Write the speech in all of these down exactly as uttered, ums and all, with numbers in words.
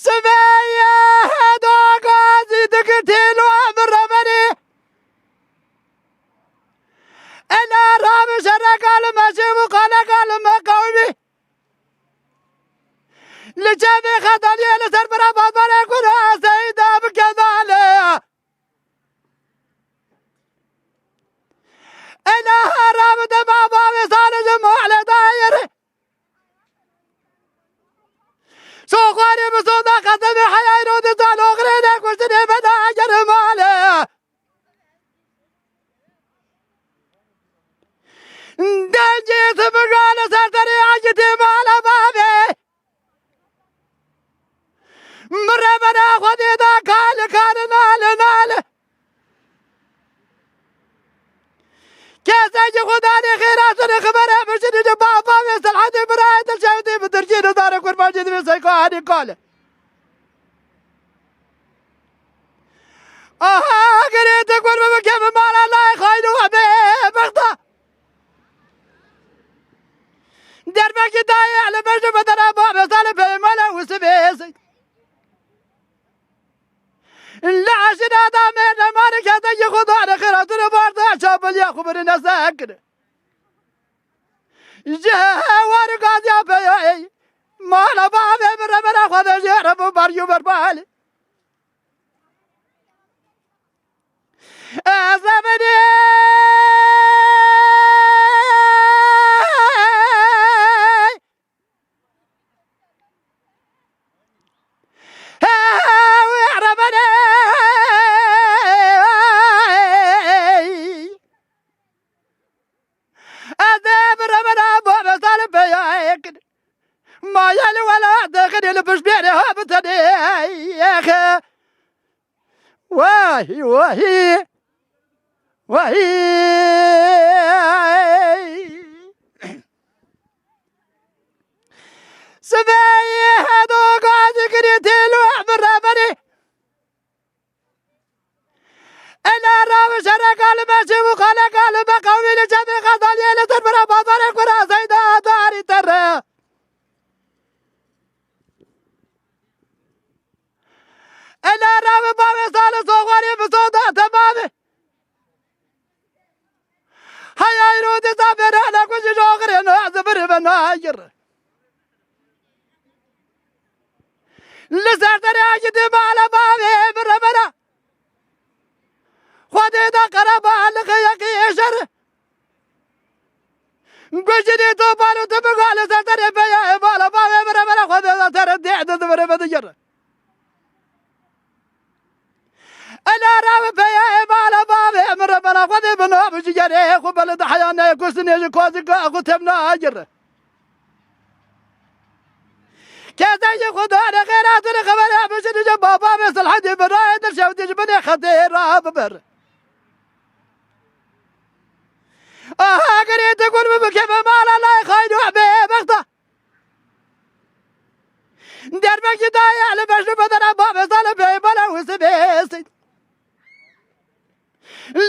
Sibê ye do gazî digirtî lo min remenî. Ela rabin şereka li me çêbû, qaleka li me qewimî. Li çavê xetaliyê li ser bira bazbarê ku ra seyda bi kedalê. Ela rabin de baba ve salê ji malê dayê re. Soxwarê bi soda qesemê heyayro di zaloxirê de kuştinê me da ger malê. Dengê sibigale ser serê acitê mala bavê. Min revera Xwedê da kal kal nal nal. Kesê ki Xudanê xêra sirê xibere bişinî di baba ve Selhedê birayê di şewdê bi tirkî di zarê kurmancî di vê seyka hanî kale. Aha girê tu kur bi bike bi mala layê xayno ve bê bexta. Dervekî dayê li bejê bedera babê salê peyê mala û sibê sey. Li eşîra da mêrdemanê kesê ki Xudanê xêra tu li bar da çapiliya xwe birine sekine. Ji hewar gaziya peyê mala bavê min revera Xwedê jê re bi ber û berbalê. Ez evenê Hew erebenê. Ez ê bi rebena bo bezal peyayek. Maya li welat dexirê li pişt bêrê ha bi tenê. Wahî, wahî, wahî. Sibeyê hedo gazî kirî têlo bi rebenê. Ela rawi şereka li me çê bû, xaleka li me qewmî li çemê xezaliyê li ser bira bazarê kura seyda darî tere. Ela rawi bavê salê soxwarê bi soda temamê. Heyayro di zabêra ne ku ji joxirê ne ez birî be nayir. Li ser derê acî di mala bavê bi rebera. Xwedê da qereba li xeyeqî êşer. Gujinê topal û tibigale ser derê peya ê bala bavê min re bere xwe bêza ser dê de divire be digere. Ela rawi peya ê bala bavê min re bere xwe dê bi nav ji gerê xwe bele di heya neye kustinê ji kozika xwe tevna agire. Kesê ji Xudanê xêra tu li xebera bişinî ji baba min Silhedî binayê di şewtî ji binê xetê ra bibir. Aha girê tu gul bibike bi mala lay xayno bê bexta. Derbekî daye li beşnû bedena babê zalê bê bala û sibê sî.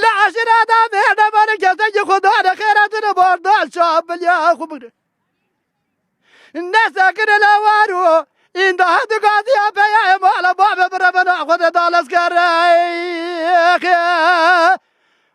Li eşîra da mêrdemanê kesê ji Xudanê xêra tu li barda şabiliya xwe bigre. Nesekine lewar û înda hedi gaziya peya ê mala bavê bi rebena xwe de da lezgerê.